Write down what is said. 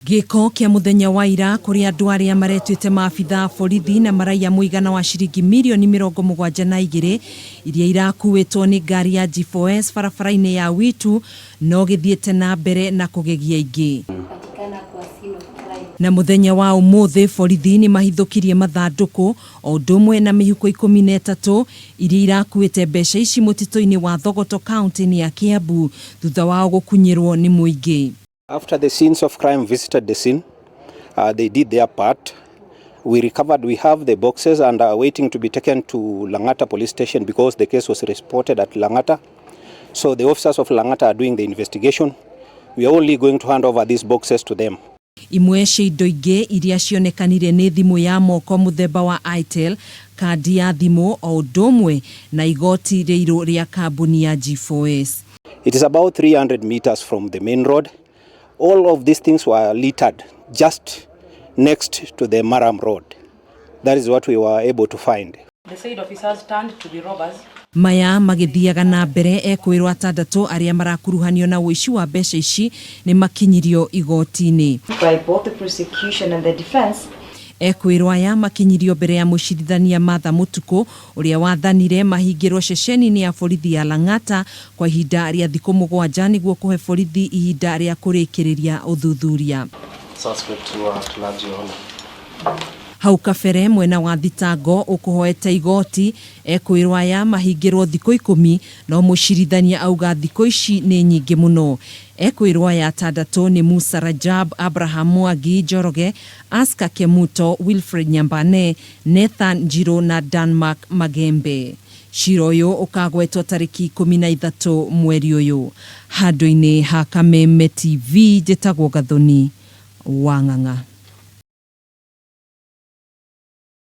Gĩko kĩa mũthenya wa ira kũrĩ andũ arĩa maretuĩte maabitha a borithi na maraiya mũigana wa ciringi mirioni 72 iria irakuĩtwo nĩ ngari ya G4S barabara-inĩ ya Witu no gĩthiĩte na mbere na kũgegia aingĩ. Na mũthenya wa ũmũthĩ borithi nĩ mahithũkirie mathandũkũ o ũndũ ũmwe na mĩhuko 13 iria irakuĩte mbeca ici mũtitũ-inĩ wa Thogoto kauntĩ-inĩ ya Kiambu thutha wao gũkunyĩrwo nĩ mũingĩ. After the scenes of crime visited the scene, they did their part. We recovered, we have the boxes and are waiting to be taken to Langata police station because the case was reported at Langata. So the officers of Langata are doing the investigation. We are only going to hand over these boxes to them. Imwe cia indo ingĩ iria cionekanire nĩ thimũ ya moko mũthemba wa Itel, kandi ya thimũ o ũndũ ũmwe na igoti rĩirũ rĩa kambuni ya G4S. It is about 300 meters from the main road. All of these things were littered just next to the Maram Road. That is what we were able to find. The said officers turned to be robbers. Maya magĩthiaga na mbere ekwĩrwo atandatũ arĩa marakuruhanio na ũici wa mbeca ici nĩ makinyirio igoti-inĩ. By both the prosecution and the defense. Ekwĩrwo aya makinyirio mbere ya mũcirithania Martha Mũtukũ ũrĩa wathanire mahingĩrwo ceceni-inĩ ya borithi ya Lang'ata kwa ihinda rĩa thikũ 7 nĩguo kũhe borithi ihinda rĩa kũrĩkĩrĩria ũthuthuria. Suspect who are at large, Your Honor. Hau kabere mwena wa thitango ũkũhoete igoti ekwĩrwo aya mahingĩrwo thikũ 10 no mũcirithania auga thikũ ici nĩ nyingĩ mũno. Ekwĩrwo aya atandatũ nĩ Musa Rajab, Abraham Mwangi Njoroge, Aska Kemuto, Wilfred Nyambane, Nathan Njirũ na Danmark Magembe. Cira ũyũ ũkagwetwo tarĩki 13 mweri ũyũ. Handũ-inĩ ha Kameme TV njĩtagwo Gathoni wa Ng'ang'a.